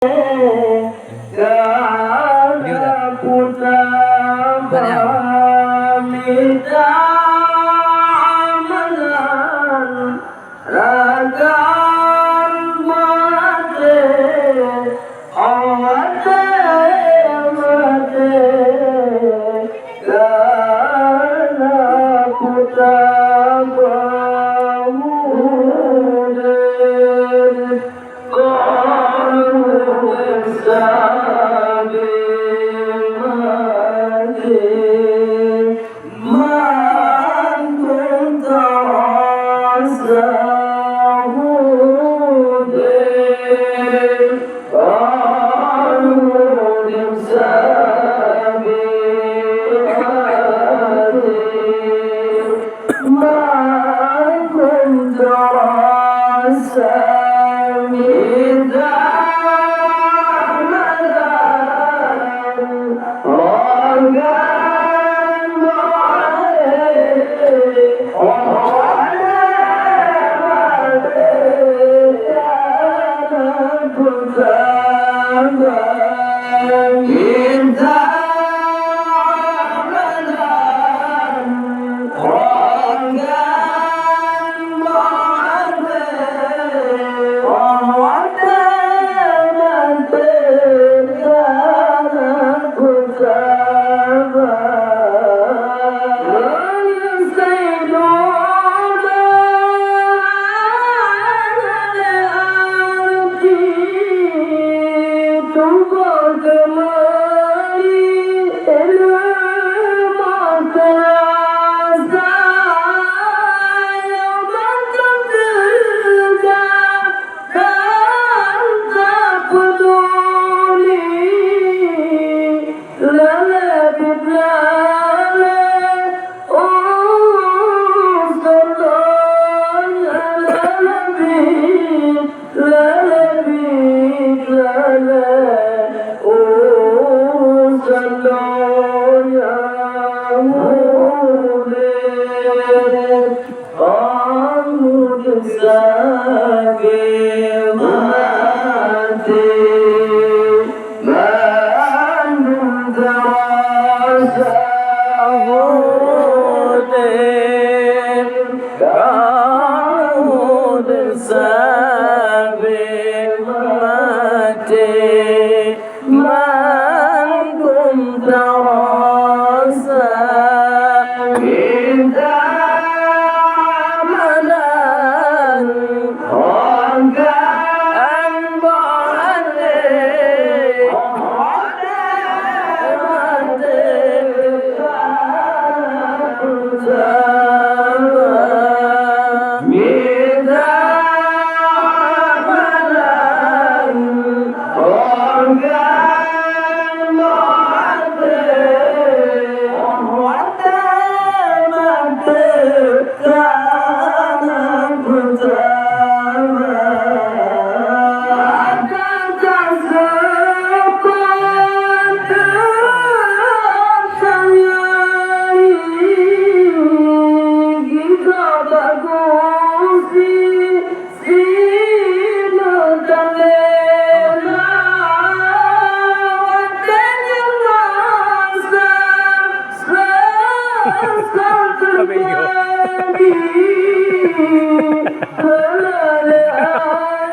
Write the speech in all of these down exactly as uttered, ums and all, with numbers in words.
Kana kutabah mita amalan rakan maté, awak maté. Kana kutabah udeb, qalu sabe maté. Man kunta rasa udeb, qalu sabe maté. Man kunta rasa mita amalan rakan maté, Qalu sabe maté, mandum tarasa udeb. Qalu sabe maté, mandum tarasa mita amalan rakan maté.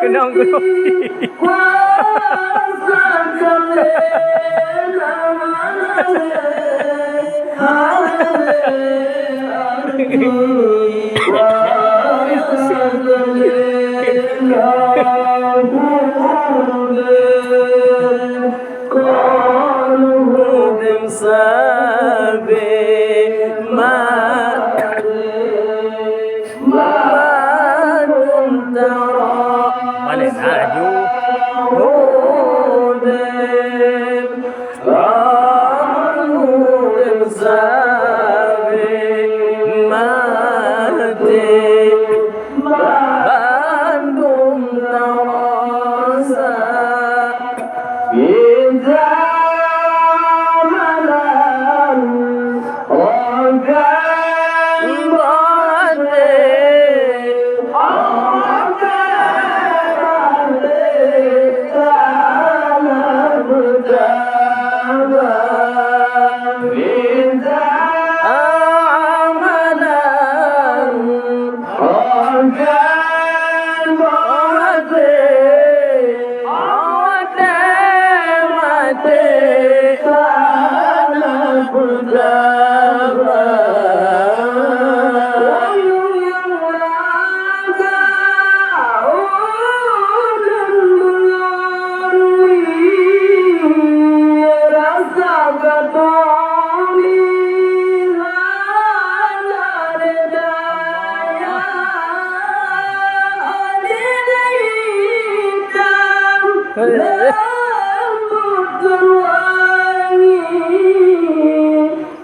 Keunong geulong. Qalu sabe maté, mandum tarasa udeb. Qalu sabe maté, mandum tarasa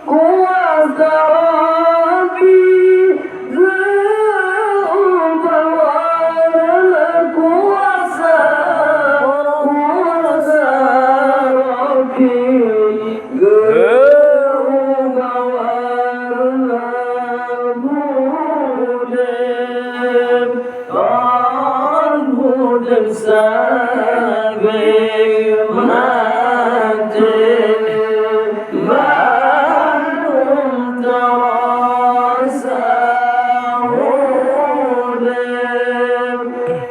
Kuasa Rabbi geubawa kuasa, kuasa Rabbi geubawa udeb. Kon udeb sabe maté, bandum tarasa udeb.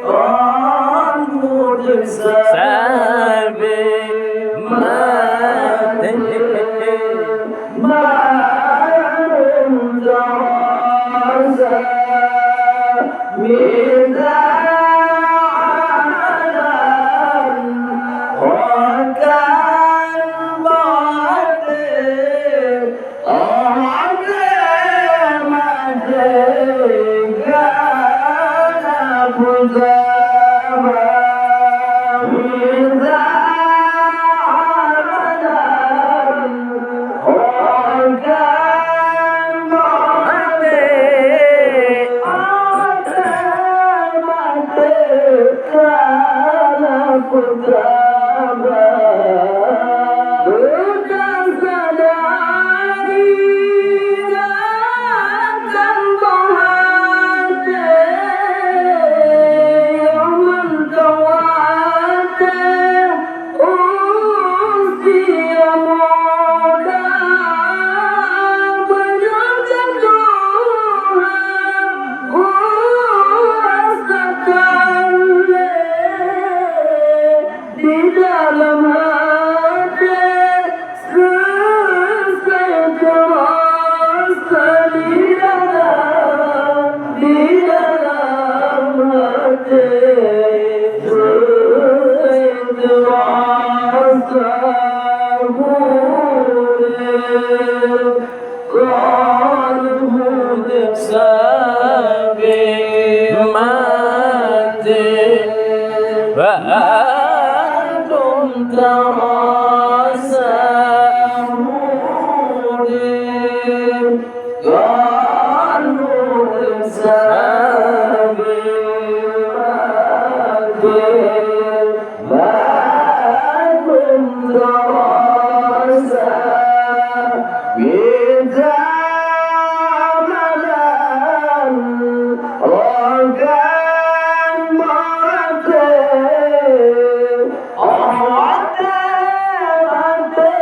Kon udeb sabe maté, bandum tarasa mita alam. Kon maté, Kana peugah, beukasadari akan bahante nyang mantong watée usia muda. Meunyoe ka Tuhan kuasakan lé di dalam hati, seusai terasa di dalam, di dalam hati, seusai terasa mulia. Kon udeb sabe maté, bandum tarasa udeb. Kon udeb sabe maté, bandum tarasa mita alam. Rokan maté, oh maté, maté.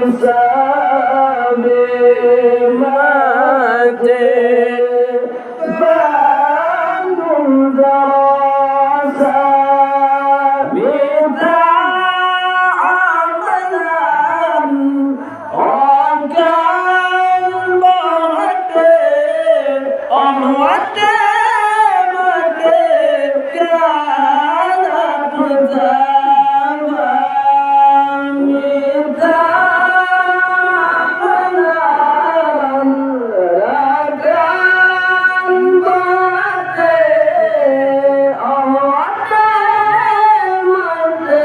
Sabe maté bandum rasa mita amalan. Akan maté, oh maté, maté, karab zaman mita amalan. Akan maté, oh maté, maté.